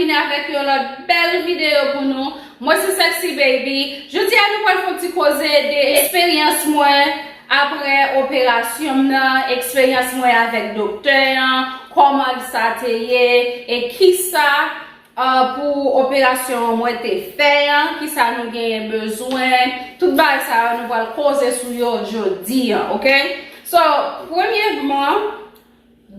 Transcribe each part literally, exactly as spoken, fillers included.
Vini avèk yon lòt bèl videyo pou nou. Mwen se Sexy Baby. Jodi a nou pral fè yon ti koze de eksperyans mwen apre operasyon m nan, eksperyans mwen avèk doktè an, kòman sa te ye, e kisa, uh, pou operasyon mwen te fè an, kisa nou genyen bezwen, tout bagay sa yo nou pral koze sou yo jodi an, oke? So, premyèman,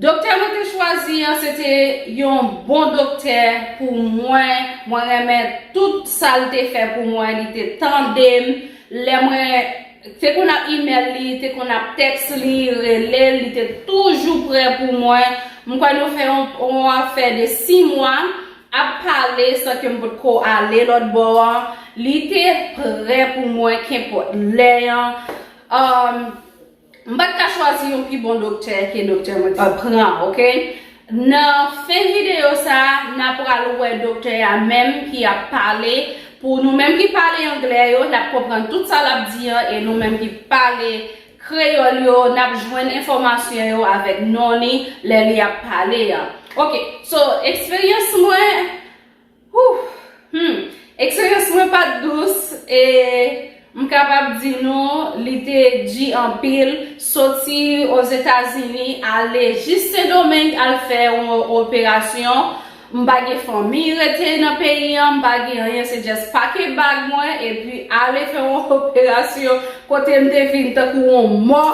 doktè mwen te chwazi an, se te yon bon doktè pou mwen. Mwen renmen tout sa l te fè pou mwen. Li te tande m. Lè mwen te konn ap imèl li, te konn ap tèks li, rele l, li te toujou prè pou mwen. M kwè nou fè yon, yon afè de sis mwa ap pale san ke m potko ale lòt bò an. Li te prè pou mwen kenpòt lè an. Um, M pa t ka chwazi yon pi bon doktè ke doktè mwen te pran, oke? Nan fen videyo sa a, n a pral wè doktè a menm ki ap pale. Pou nou menm ki pale anglè yo, n ap konprann tout sa l ap di an, e nou menm ki pale kreyòl yo, n ap jwenn enfòmasyon yo avèk non li lè li ap pale an. Oke, so, eksperyans mwen, Whew! Hmm. Eksperyans mwen pa t dous e m kapab di nou li te di anpil. Soti Ozetazini, ale jis Sendomeng al fè yon operasyon. M pa gen fanmi rete nan peyi an, m pa gen anyen, se just pake bag mwen epi ale fè yon operasyon kote m te vin tankou yon mò.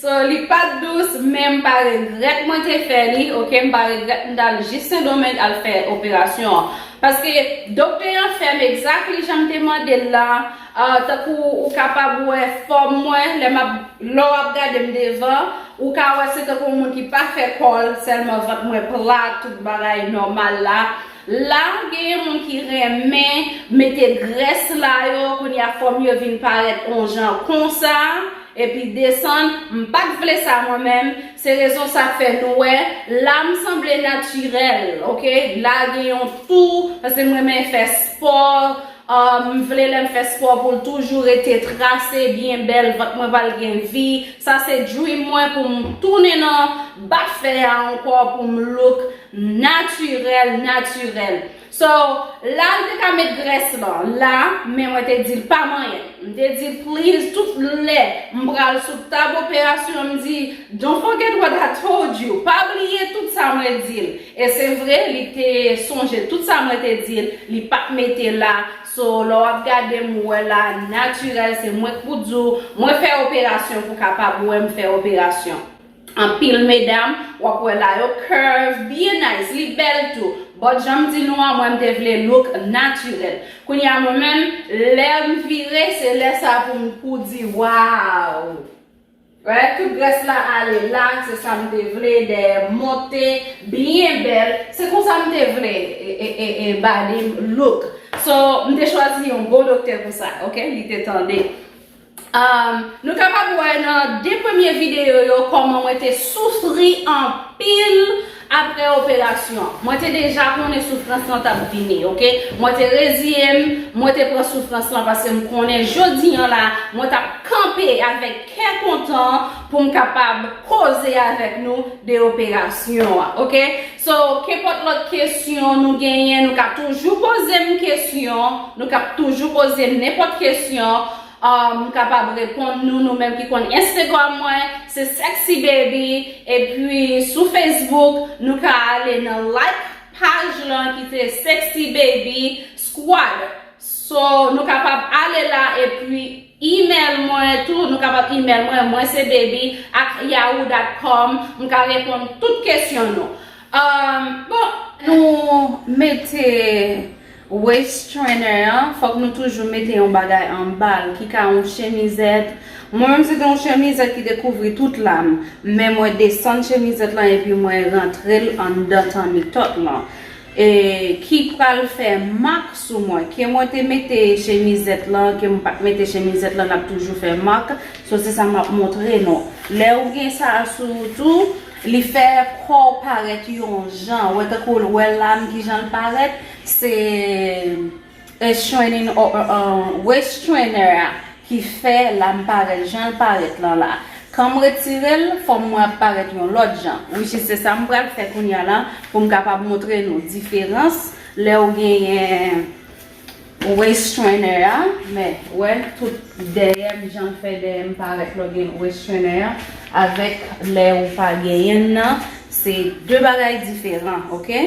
So, li pa t dous, men m pa regrèt mwen te fè li, oke? M pa regrèt m t al jis Sendomeng al fè operasyon an. Paske doktè an fè m exactly jan m te mande l la, ah, tankou ou kapab wè fòm mwen, lè m ap, lè w ap gade m devan, ou ka wè se tankou yon moun ki pa fè kò l, sèlman vant mwen plat, tout bagay nòmal la. La, genyen moun ki renmen mete grès la yo, kounye a fòm yo vin parèt on jan konsa. Epi desann, m pa t vle sa mwen menm, se rezon sa k fè nou wè, la m sanble natirèl, oke? La gen yon tou, paske m renmen fè spò, ah, m vle lè m fè spò pou l toujou rete trase, byen bèl, vant mwen pral gen vi, sa se dream mwen pou m tounen nan bat fè a ankò pou m look natirèl, natirèl. So, la, l te ka met grès lan la, men mwen te di l pa manyen. M te di l, please, tout lè m pral sou tab operasyon, m di, don't forget what I told you. Pa bliye tout sa mwen di l. E se vre, li te sonje tout sa mwen te di l, li pa t mete la. So, lè w ap gade m, ou wè la, natirèl, se mwen k pou di w, mwen fè operasyon pou kapab wè m fè operasyon. Anpil medam, w ap wè la yo curve, byen nice, li bèl tou. But jan m di nou an, mwen m te vle look natirèl. Kounye a mwen menm, lè m vire, se lè sa pou m pou di, wow! Right? Tout grès la ale la, se sa m te vle, dèyè monte, byen bèl. Se konsa m te vle, e, e, e, e body m look. So, m te chwazi yon bon doktè pou sa, oke? Li te tande. Um, nou kapab wè nan de premye videyo yo kòman mwen te soufri anpil apre operasyon. Mwen te deja konnen soufrans lan t ap vini, oke? Mwen te reziye m, mwen te pran soufrans lan paske m konnen jodi an la, mwen t ap kanpe avèk kè kontan pou m kapab koze avèk nou de operasyon an, oke? So, kenpòt lòt kesyon nou genyen, nou ka toujou poze m kesyon, nou ka toujou poze m nenpòt kesyon. Um, m kapab reponn nou, nou menm ki konn Instagram mwen, se Sexy Baby. Epi sou Facebook, nou ka ale nan like paj lan ki se Sexy Baby Squad. So, nou kapab ale la epi email mwen tou, nou kapab email mwen, mwen se baby at yahoo dot com. M ka reponn tout kesyon nou. Um, bon, nou mete waist trainer an, fòk nou toujou mete yon bagay anba l, ki ka yon chemizèt. Mwen menm se te yon chemizèt ki te kouvri tout la m, men mwen desann chemizèt lan epi mwen rantre l anndan tanmitòt lan. E ki pral fè mak sou mwen. Ke mwen te mete chemizèt lan, ke m pa t mete chemizèt lan, l ap toujou fè mak. So, se sa m ap montre nou. Lè ou gen sa sou ou tou, li fè kò w parèt yon jan. Ou wè tankou w wè la m kijan l parèt, se, e, training, o, o, o, waist trainer a ki fè la m parèt jan l parèt lan la. Kan m retire l, fòm mwen ap parèt yon lòt jan. Which is, se sa m pral fè kounye a la pou m kapab montre nou diferans lè w genyen waist trainer a, men wè tout dèyè m, jan l fè dèyè m parèt lè w gen waist trainer a, avèk lè ou pa genyen l nan, se de bagay diferan, oke?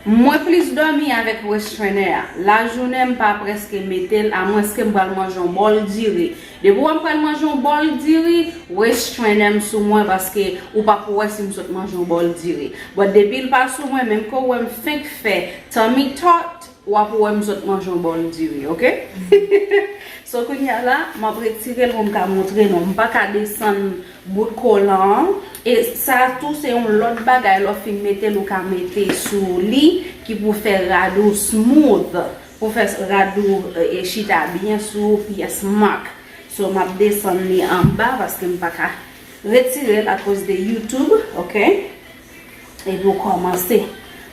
Mwen plis dòmi avèk waist trainer a. Lajounen m pa prèske mete l, amwenske m pral manje yon bòl diri. Depi w wè m pral manje yon bòl diri, waist trainer m sou mwen paske ou p ap wè si m sot manje yon bòl diri. But depi l pa sou mwen, menm ke w wè m fenk fè tummy tuck, w ap wè m sot manje yon bòl diri, oke? So kounye a la, m ap retire l pou m ka montre nou. M pa ka desann bout kolan an. E sa tou se yon lòt bagay lè w fin mete l, ou ka mete sou li ki pou fè rad ou smooth, pou fè rad ou e, e chita byen sou pyès mak. So m ap desann li anba paske m pa ka retire l akoz de YouTube, oke? Epi w kòmanse.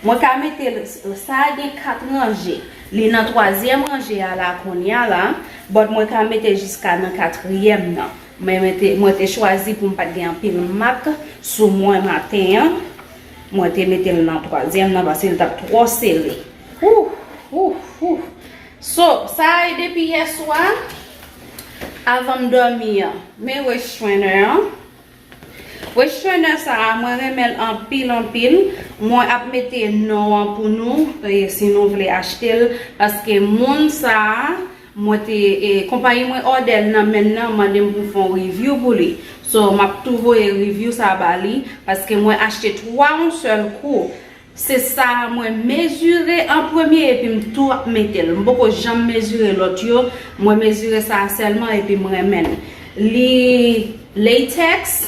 Mwen ka mete l, sa a gen kat ranje. Li nan twazyèm ranje a la kounye a la, but mwen ka mete jiska nan katriyèm nan. Mwen mete, mwen te chwazi pou m pa t gen anpil mak sou mwen maten an. Mwen te mete l nan twazyèm nan paske l t ap twò sere. Ouf, ouf, ouf. So, sa a e depi yèswa, avan m dòmi an. Men waist trainer an. Waist trainer sa a, mwen renmen l anpil, anpil. Mwen ap mete non an pou nou, e, si nou vle achte l, paske moun sa a, mwen te, e, konpayi mwen òdè l nan men l nan, mande m pou m fè yon review pou li. So, m ap tou voye review sa a ba li, paske mwen achte twa yon sèl kou. Se sa a mwen mezire an premye epi m tou ap mete l. M poko janm mezire lòt yo, mwen mezire sa a sèlman epi m renmen l. Li latex,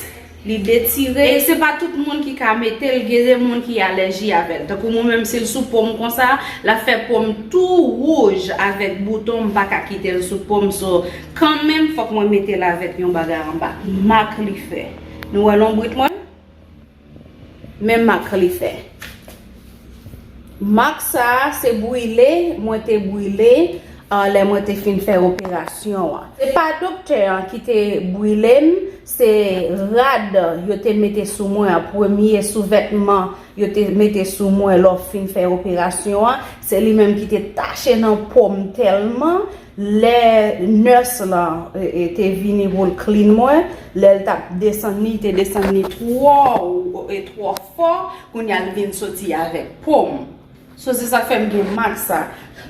li detire, e se pa tout moun ki ka mete l, gen de moun ki alèji avè l. Tankou mwen menm, si l sou po m konsa, l ap fè po m tou wouj avèk bouton, m pa ka kite l sou po m, so kanmenm fòk mwen mete l avèk yon bagay anba. Mak li fè. Nou wè lonbrit mwen? Men mak li fè. Mak sa a se brile mwen te brile, ah, lè mwen te fin fè operasyon an. Se pa doktè an ki te brile m, se rad yo te mete sou mwen an, premye souvètman yo te mete sou mwen lè w fin fè operasyon an, se li menm ki te tache nan po m tèlman. Lè nurse lan, e, e, te vini pou l clean mwen, lè l t ap desann li, li te desann li twò, e, twò fò, kounye a l vin soti avèk po m. So, se sa k fè m gen mak sa.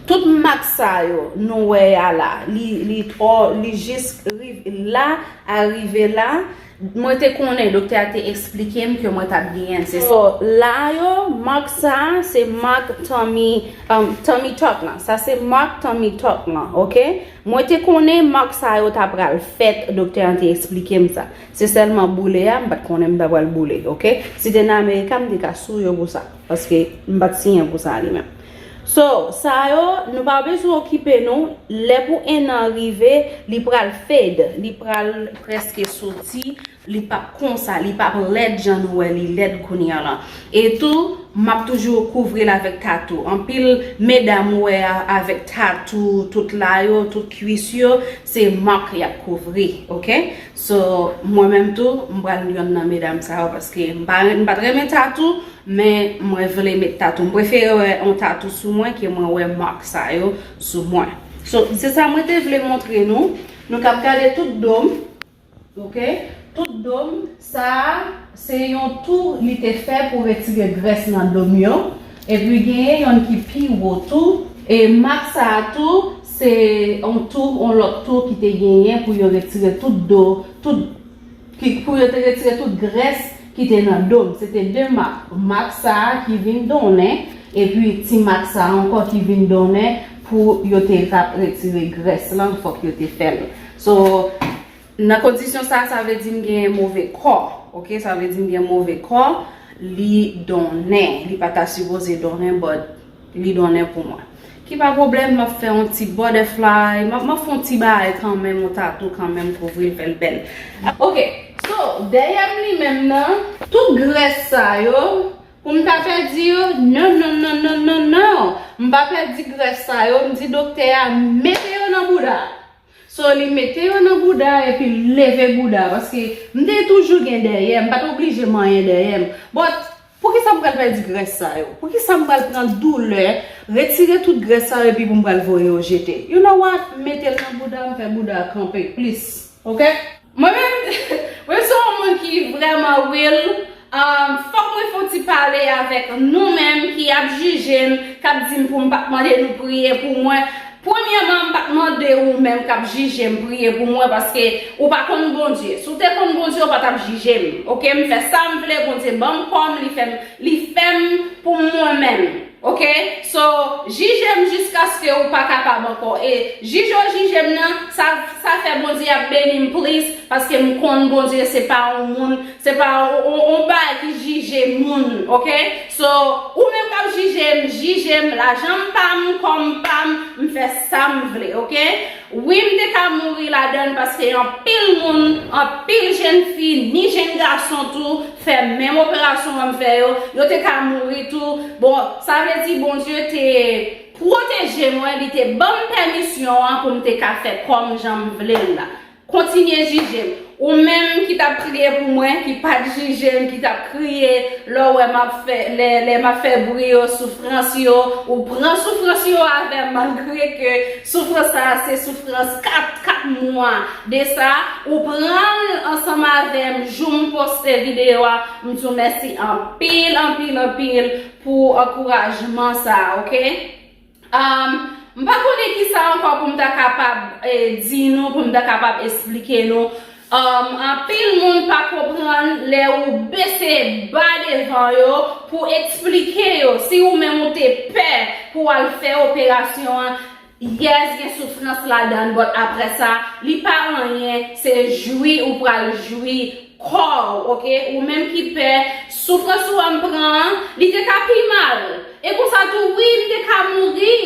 Tout mak sa yo nou wè a la, li, li twò, li jis rive la, a rive la, mwen te konnen, doktè a te eksplike m ke mwen t ap genyen l. Se so, la yo, mak sa, se mak tummy, um, tummy tuck lan. Sa se mak tummy tuck lan, oke? Mwen te konnen mak sa yo ta pral fèt, doktè an te eksplike m sa. Se sèlman boule a, m pa t konnen m ta pral boule, oke? Si te nan Amerika, m te ka sou yo pou sa. Paske m pa t siyen pou sa li menm. So, sa yo, nou pa bezwen okipe nou. Lè pou en an rive, li pral fade, li pral prèske soti, li p ap konsa, li p ap lèd jan nou wè li lèd kounye a lan. E tou, m ap toujou kouvri l avèk tatou. Anpil medam ou wè a, avèk tatou, tout la yo, tout kwis yo, se mak y ap kouvri, oke? So, mwen menm tou, m pral yonn nan medam sa yo, paske m pa, m pa t renmen tatou, men mwen vle met tatou. M prefere wè yon tatou sou mwen ke mwen wè mak sa yo sou mwen. So, se sa mwen te vle montre nou. Nou k ap gade tout do m, oke? Tout do m, sa a, se yon tou li te fè pou retire grès nan do m yo. Epi genyen yonn ki pi wo tou. E mak sa a tou, se yon tou, yon lòt tou ki te genyen pou yo retire tout do, tout ki, pou yo te retire tout grès ki te nan do m. Se te de mak. Mak sa a ki vin donnen, epi ti mak sa a ankò ki vin donnen pou yo te ka retire grès lan, fòk yo te fè l. So, nan kondisyon sa a, sa vle di m genyen move kò, oke? Sa vle di m gen move kò, li donnen. Li pa ta sipoze donnen, but li donnen pou mwen. Ki pa pwoblèm, m ap fè yon ti butterfly, m ap, m ap fè yon ti bagay kanmenm, yon tatou kanmenm, kouvri l, fè l bèl. Oke, so, dèyè m li menm nan, tout grès sa yo, pou m ta pèdi yo, non, non, non, non, non, non. M pa pèdi grès sa yo, m di doktè a, mete yo nan bouda. So, li mete yo nan bouda epi l leve bouda, paske m te toujou gen dèyè, m pa t oblije manyen dèyè m. But, poukisa m pral pèdi grès sa yo? Poukisa m pral pran doulè, retire tout grès sa yo epi pou m pral voye yo jete? You know what? Mete l nan bouda, m fè bouda a kanpe plis. Ok? Mwen menm, mwen se yon moun ki vrèman real. Um, fòk mwen fè yon ti pale avèk nou menm ki ap jije m, k ap di m pou m pa t mande nou priye pou mwen. Premyèman, m pa t mande ou menm k ap jije m priye pou mwen, paske ou pa konn Bondye. Si w te konn Bondye, ou pa t ap jije m. Ok? M fè sa m vle, Bondye ban m kò m, li fè m, li fè m pou mwen menm. Ok? So, jije m jiskaske ou pa kapab ankò. E jije w jije m nan, sa, sa fè Bondye ap beni m plis, paske m konn Bondye se pa yon moun, se pa yon, yon, yon bagay ki jije moun, ok? So, ou menm k ap jije m, jije m, lajan m pa m, kò m pa m, m fè sa m vle, ok? Wi, m te ka mouri ladan l paske anpil moun, anpil jèn fi, ni jèn gason tou, fè menm operasyon an m fè yo, yo te ka mouri tou. Bon, sa vle di Bondye te pwoteje mwen, li te ban m pèmisyon an pou m te ka fè kò m jan m vle l la. Kontinye jije m. Ou menm ki t ap priye pou mwen, ki pa t jije m, ki t ap kriye lè w wè m ap fè, lè, lè m ap fè bri yo, soufrans yo, ou pran soufrans yo avè m, malgre ke soufrans sa a se soufrans kat, kat mwa de sa, ou pran l ansanm avè m, jou m poste videyo a, m di w mèsi anpil, anpil, anpil pou ankourajman sa a, ok? Um, m pa konnen kisa ankò pou m ta kapab, eh, di nou, pou m ta kapab esplike nou. Um, anpil moun pa konprann lè ou bese ba devan yo pou eksplike yo. Si ou menm ou te pè pou w al fè operasyon an, yes, gen soufrans ladan l, but aprè sa, li pa anyen, se jwi ou pral jwi kò w, ok? Ou menm ki pè, soufrans ou a m pran an, li te ka pi mal. E konsa tou, wi, m te ka mouri,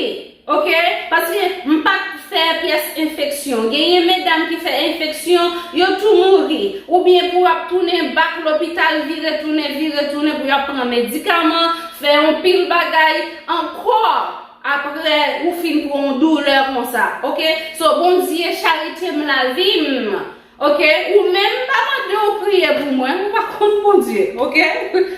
ok? Paske m pa t fè pyès enfeksyon. Genyen medam ki fè enfeksyon, yo tou mouri. Oubyen pou w ap tounen bak lopital, vire tounen, vire tounen, pou y ap pran medikaman, fè yon pil bagay ankò. Aprè ou fin pran yon doulè konsa, ok? So, Bondye charite m lavi m, ok? Ou menm pa mande w priye pou mwen, ou pa konn Bondye, ok?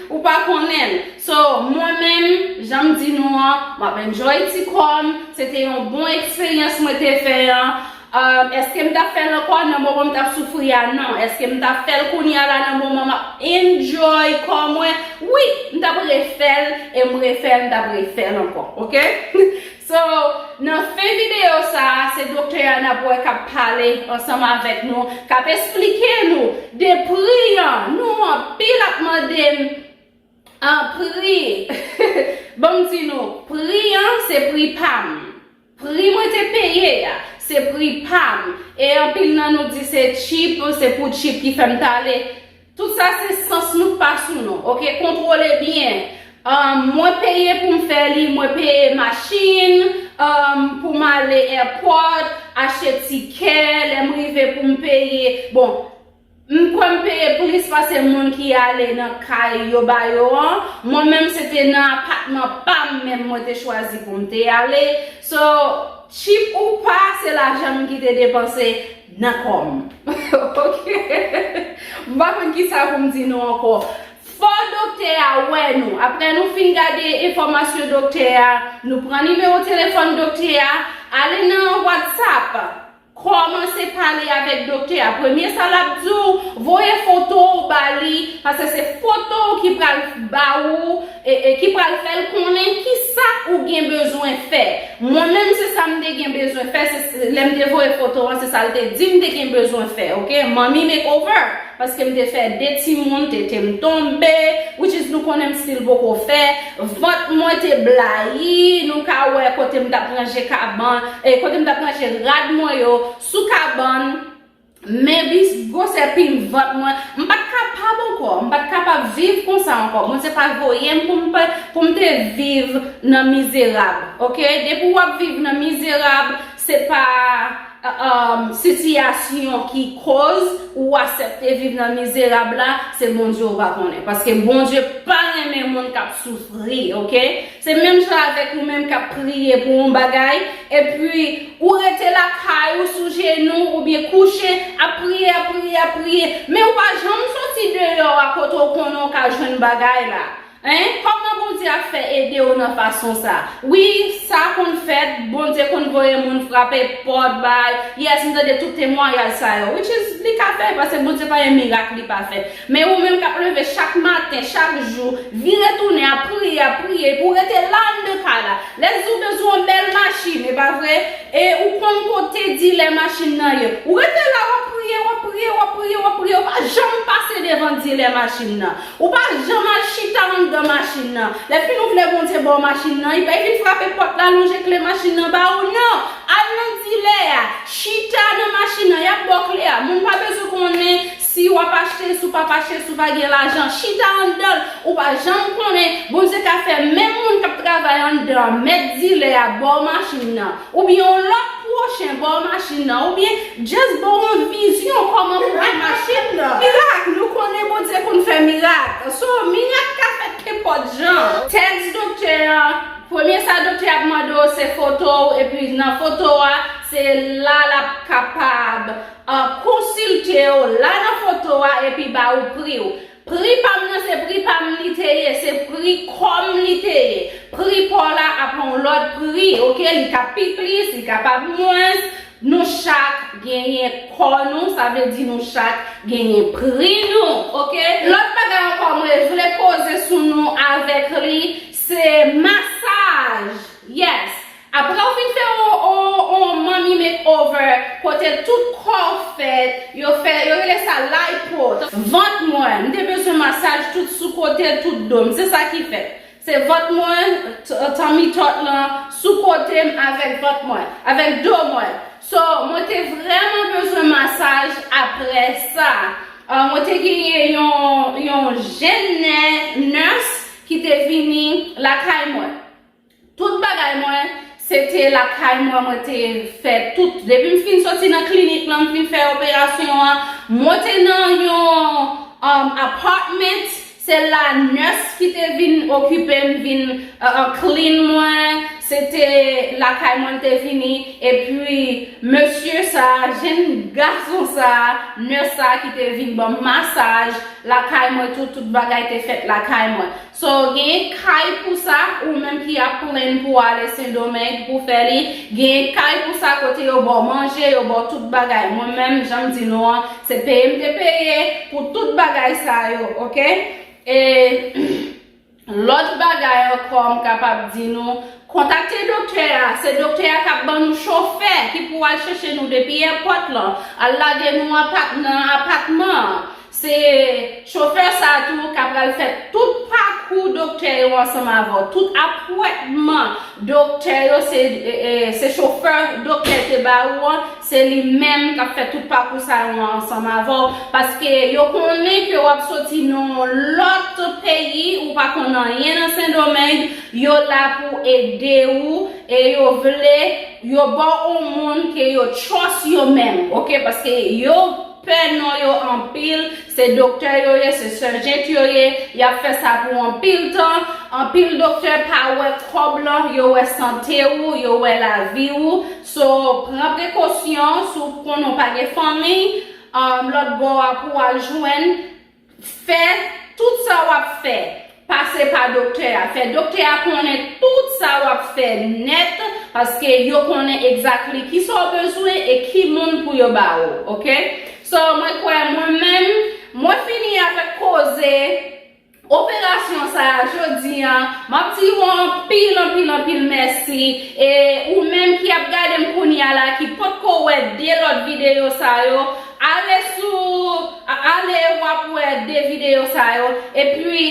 Ou pa konnen l. So, mwen menm, jan m di nou an, m ap enjoy ti kò m, se te yon bon eksperyans mwen te fè an. Um, èske m t ap fè l ankò nan moman m t ap soufri a? Non. Èske m t ap fè l kounye a la nan moman m ap enjoy kò mwen? Wi, m t ap refè l, e m refè l, m t ap refè l ankò, ok? So, nan fen videyo sa a, se doktè a n ap wè k ap pale ansanm avèk nou, k ap esplike nou de pri an. Nou anpil ap mande m, ah, pri. Ban m di nou, pri an, se pri pa m. Pri mwen te peye a, se pri pa m. E anpil nan nou di se cheap, se pou cheap ki fè m t ale. Tout sa se sans nou k pa sou nou, ok? Kontwole byen. Um, mwen peye pou m fè li, mwen peye machin, um, pou m ale airport, achte tikè, lè m rive pou m peye. Bon, m kwè m peye plis pase moun ki ale nan kay yo ba yo an. Mwen menm, se te nan apatman pa m menm mwen te chwazi pou m te ale. So, cheap ou pa, se lajan m ki te depanse nan kò m. Ok? M pa konn kisa pou m di nou ankò. Fò doktè a wè nou. Aprè nou fin gade enfòmasyon doktè a, nou pran nimewo telefòn doktè a, ale nan WhatsApp. Kòmanse pale avèk doktè a. Premye sa l ap di w, voye foto w ba li, paske se foto w ki pral ba ou, e, e ki pral fè l konnen kisa ou gen bezwen fè. Mwen menm, se sa m te gen bezwen fè, se, se, lè m te voye foto an, se sa l te di m te gen bezwen fè, ok? Manmi makeover. Paske m te fè de timoun, tete m tonbe, which is nou konnen m still poko fè. Vant mwen te blayi, nou ka wè kote m t ap ranje kabann, e kote m t ap ranje rad mwen yo, sou kabann, men bis gwosè pil vant mwen. M pa t kapab ankò, m pa t kapab viv konsa ankò. Bondye pa voye m pou m pa, pou m te viv nan mizerab, ok? Depi w ap viv nan mizerab, se pa, um, sitiyasyon ki koz ou aksepte viv nan mizerab la, se Bondye ou pa konnen. Paske Bondye pa renmen konnen moun k ap soufri, oke? Se menm jan avèk ou menm k ap priye pou yon bagay, epi ou rete lakay ou sou jenou oubyen kouche, ap priye, ap priye, ap priye, men ou pa janm soti deyò a kote w konnen w ka jwenn bagay la. Hein? Kòman Bondye ap fè ede w nan fason sa? Wi, sa konn fèt, Bondye konn voye moun frape pòt, bay. Yes, m tande tout temwayaj sa yo. Which is, li ka fè, paske Bondye pa gen mirak li pa fè. Men ou menm k ap leve chak maten, chak jou, vire tounen, ap priye, ap priye, pou rete la anndan kay la. Lèzou bezwen yon bèl machin, e pa vre? E ou konn kote dilè machin nan ye. Ou rete la, w ap priye, w ap priye, w ap priye, w ap priye, ou pa janm pase devan dilè machin nan. Ou pa janm al chita anndan machin nan. Lè fin ou vle Bondye ba w machin nan, li pa vin frape pòt la, lonje kle machin nan ba ou, non. Al nan dilè a, chita nan machin nan, y ap ba w kle a. Moun pa bezwen konnen si w ap achte, si w p ap achte, si w pa gen lajan. Chita anndan l, ou pa janm konnen, Bondye ka fè menm moun k ap travay anndan an, mèt dilè a, ba w machin nan. Oubyen yon lòt pwochen ba w machin nan, oubyen just ba w yon vizyon kòman pou gen machin nan. Mirak, nou konnen Bondye konn fè mirak. So, mirak ka fèt kenpòt jan. Tèks doktè an, premye sa doktè ap mande w se foto w, epi nan foto a, se la l ap kapab, uh, konsilte w, la nan foto a, epi ba ou pri w. Pri pa m nan se pri pa m li te ye, se pri kò m li te ye. Pri pa w la ap yon lòt pri, oke? Li ka pi plis, li kapab mwens. Nou chak genyen kò nou, sa vle di nou chak genyen pri nou, oke? Lòt bagay ankò mwen vle koze sou nou avèk li, se masaj. Yes. Apre w fin fè on, on, on mommy makeover, kote tout kò w fèt, yo fè, yo rele sa lipo. Vant mwen, m te bezwen masaj tout sou kote, tout do m. Se sa ki fèt. Se vant mwen, t-, tummy tuck lan, sou kote m avèk vant mwen, avèk do mwen. So, mwen te vrèman bezwen masaj apre sa. Ah, mwen te genyen yon, yon jèn nè-, nurse ki te vini lakay mwen. Tout bagay mwen, se te lakay mwen, mwen te fè tout. Depi m fin soti nan klinik lan, m fin fè operasyon an, mwen te nan yon, um, apartment, se la nurse ki te vin okipe m, vin, uh, uh, clean mwen, se te lakay mwen l te vini, epi mesye sa, jèn gason sa, nurse sa ki te vin ban m masaj lakay mwen tou, tout bagay te fèt lakay mwen. So, genyen kay pou sa, ou menm ki ap plenn pou ale Sendomeng pou fè li, genyen kay pou sa kote yo ba w manje, yo ba w tout bagay. Mwen menm, jan m di nou an, se peye m te peye pou tout bagay sa yo, oke? E lòt bagay ankò m kapab di nou, kontakte doktè a. Se doktè a k ap ban nou chofè ki pou al chèche nou depi èpòt lan, al lage nou apat-, nan apatman an. Se chofè sa a tou k ap pral fè tout pakou doktè yo ansanm avè w. Tout apwètman doktè yo, se, e, e, se chofè doktè te ba ou an, se li menm k ap fè tout pakou sa yo ansanm avè w. Paske yo konnen ke w ap soti nan yon lòt peyi, ou pa konn anyen nan Sendomeng, yo la pou ede ou, e yo vle, yo ba w yon moun ke yo trust yo menm, oke? Paske yo pè non yo anpil, se doktè yo ye, se sèjent yo ye, y ap fè sa pou anpil tan, anpil doktè pa wè kòb lan, yo wè sante ou, yo wè lavi ou. So, pran prekosyon, si w konnen w pa gen fanmi, um, lòt bò a pou w al jwenn, fè tout sa w ap fè, pase pa doktè a. Fè doktè a konnen tout sa w ap fè nèt, paske yo konnen exactly kisa w bezwen e ki moun pou yo ba ou, oke? So, mwen kwè mwen menm, mwen fini avèk koze operasyon sa a jodi a. M ap di w anpil, anpil, anpil mèsi. E ou menm ki ap gade m kounye a la, ki potko wè de lòt videyo sa yo, ale sou, a-, ale w ap wè de videyo sa yo. Epi,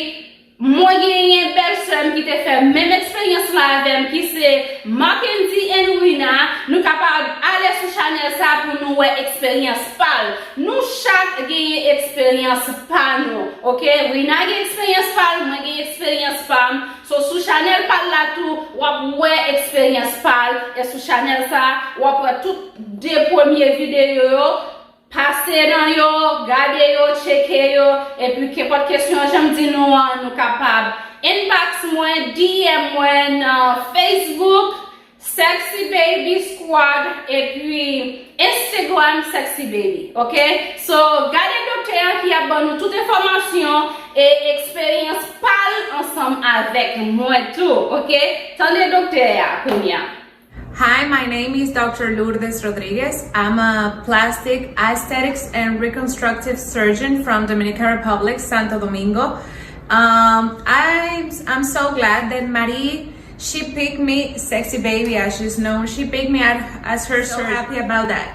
mwen genyen bèlsè m ki te fè menm eksperyans la avè m, ki se Markendy and Rina. Nou kapab ale sou chanèl sa pou nou wè eksperyans pa l. Nou chak genyen eksperyans pa nou, oke? Rina gen eksperyans pa l, mwen gen eksperyans pa m. So, sou chanèl pa l la tou, w ap wè eksperyans pa l. E sou chanèl sa, w ap wè tout de premye videyo yo. Pase nan yo, gade yo, tcheke yo, epi kenpòt kesyon jan m di nou an, nou kapab inbox mwen, D M mwen nan Facebook, Sexy Baby Squad, epi Instagram Sexy Baby, ok? So, gade doktè a ki ap ban nou tout enfòmasyon e eksperyans pa l ansanm avèk mwen tou, ok? Tande doktè a kounye a. Hi, my name is Doctor Lourdes Rodriguez. I'm a plastic, aesthetics, and reconstructive surgeon from Dominican Republic, Santo Domingo. Um, I'm, I'm so glad that Marie, she picked me, sexy baby, as she's known, she picked me as, as her surgeon. So happy about that.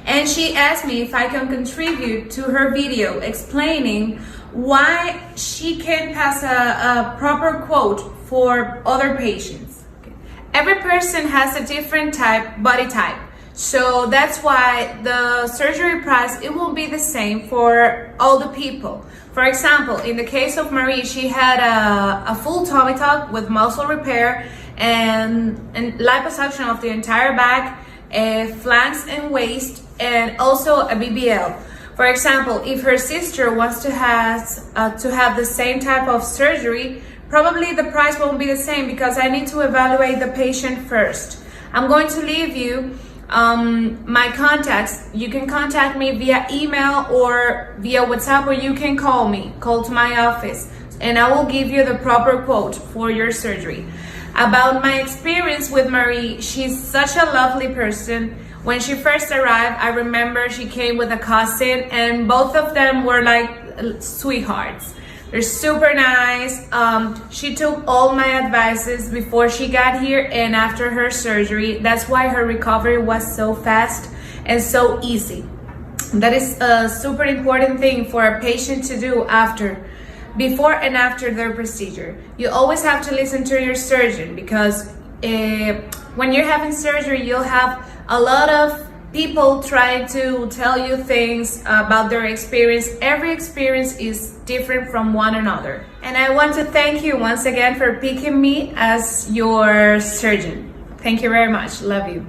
And she asked me if I can contribute to her video explaining why she can pass a, a proper quote for other patients. Every person has a different type body type. So that's why the surgery price, it won't be the same for all the people. For example, in the case of Marie, she had a, a full tummy tuck with muscle repair and, and liposuction of the entire back, a flanks and waist, and also a B B L. For example, if her sister wants to has uh, to have the same type of surgery, probably the price won't be the same because I need to evaluate the patient first. I'm going to leave you um, my contacts. You can contact me via email or via WhatsApp, or you can call me. Call to my office, and I will give you the proper quote for your surgery. About my experience with Marie, she's such a lovely person. When she first arrived, I remember she came with a cousin, and both of them were like sweethearts. They're super nice. Um, she took all my advices before she got here and after her surgery. That's why her recovery was so fast and so easy. That is a super important thing for a patient to do after, before and after their procedure. You always have to listen to your surgeon because uh, when you're having surgery, you'll have a lot of people trying to tell you things about their experience. Every experience is different from one another. And I want to thank you once again for picking me as your surgeon. Thank you very much. Love you.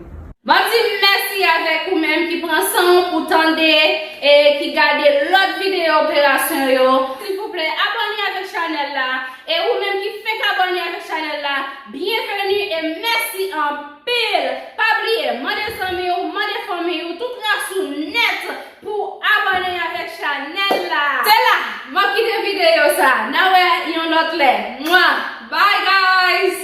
Mwen di mèsi avèk ou menm ki pran san w pou tande e ki gade lòt videyo operasyon yo. Silvouplè, abòne avèk chanèl la. E ou menm ki fenk abòne avèk chanèl la, byenveni e mèsi anpil. Pa bliye, mande zanmi w, mande fanmi w, tout ras ou nèt pou abòne avèk chanèl la. Se la, m ap kite videyo sa. N a wè yon lòt lè. Mwa. Bye guys!